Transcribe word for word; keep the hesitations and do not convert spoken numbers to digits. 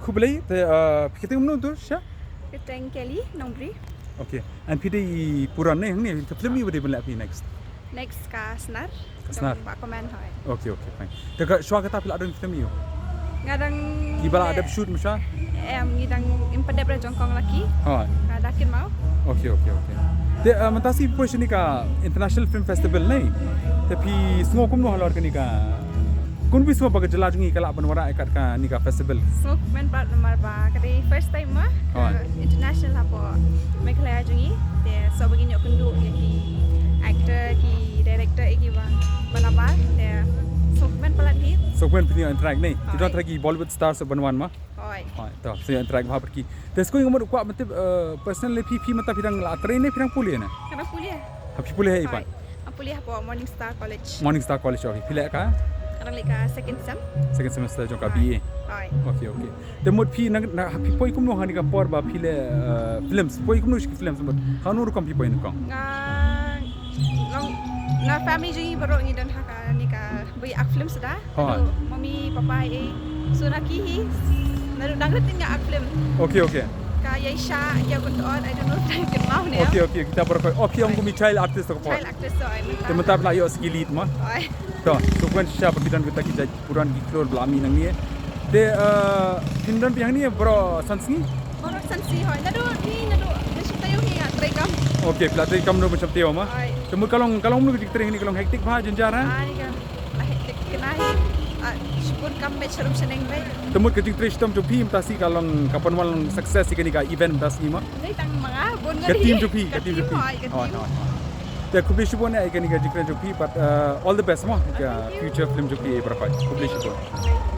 Khublei, te, uh, phi kyrteng kumno tu, Sha? Kyrteng Kelly Nongbri. Okay. And phi dei i puran ne hangne, te film i ba dei ban leh phi next? Next ka Snar. Ka Snar. Jong Bah Comment, hoi. Okay, okay, fine. Te ka shwa kata phi la don film i? Nga dang, ki ba la dep shoot mo sha? Em, ngi dang im pat dep ra jong kong laki. Hoi. Nga da kynmaw. Okay, okay, okay. Te, uh, mynta shi poi shane ka International Film Festival ne. Te phi sngew kumno halor kane ka Kumno phi sngew ba ka jylla jong ngi ka lah ban wanrah ïa kat kane ka festival? Sngewkmen palat namar ba ka dei first time mo ka international hapoh Meghalaya jong ngi. Te sngewbha ba ngin ïoh kynduh ïa ki actor, ki director, ïa ki ba balabar. Te sngewkmen palat hi. Sngewkmen phi ïoh interact ne. Ki don trai ki Bollywood stars ban wan mo. Hoi. Hoi, to, so ïa interact bha bad ki. Te sngewbha nga mut kwah ban tip, eh, personally phi, phi mynta phi dang la trei ne phi dang pule ne? Nga dang pule. Ha phi pule ha i pat? Nga pule hapoh Morning Star College. Morning Star College, okay. Phi leh ka? Nga dang leh ka second sem. Second semester jong ka B A. Hoi. Okay, okay. Te mut phi na, na phi poi kumno ha kane ka por ba phi leh, eh, films. Poi kumno sha ki films mut. Hangno rukom phi poi nyngkong? Nga long, na family jong ngi baroh ngi don ha kane ka ba ïa act film suda. Hoi. Naduh mummy papa, eh, shu na ki hi. Naduh dang rit nga act film. Okay, okay. Ka Ïaishah, Ïa Kun Tod, I don't know if dang kynmaw ne. Okay, okay, kita baroh. Oh, phi ong kum i child artist to ka por. Child artist to, ai. Te mynta phi la ïoh sa ki lead mo. Hoi. To, to kwan shisha ba ki don kita ki jait puran ki khlur ba la mih nangne. Te, eh, phin don phi hangne baroh san sngi? Baroh san sngi, hoi. Naduh ni, naduh ban shim taïew hi nga trei kam. Okay, phi la trei kam naduh ban shim taïew mo. Hoi. Te mut ka long, ka long kumno ka jingtrei hangne, ka long hectic bha, jynjar ha? Ah, ni ka la hectic kane hi. Ah, shibun kam bad sharum shaneng bad. Te mut ka jingtrei shitom jong phi mynta shi ka long, ka pynwan long success ïa kane ka event mynta shi mo? Dei tang ma nga, bun nga. Ka team jong phi, ka team jong phi. Hoi, ka team. Hoi, hoi, hoi. Te khublei shibun ïa kane ka jingkren jong phi, but, uh, all the best mo. Ka future film jong phi baroh. Khublei shibun.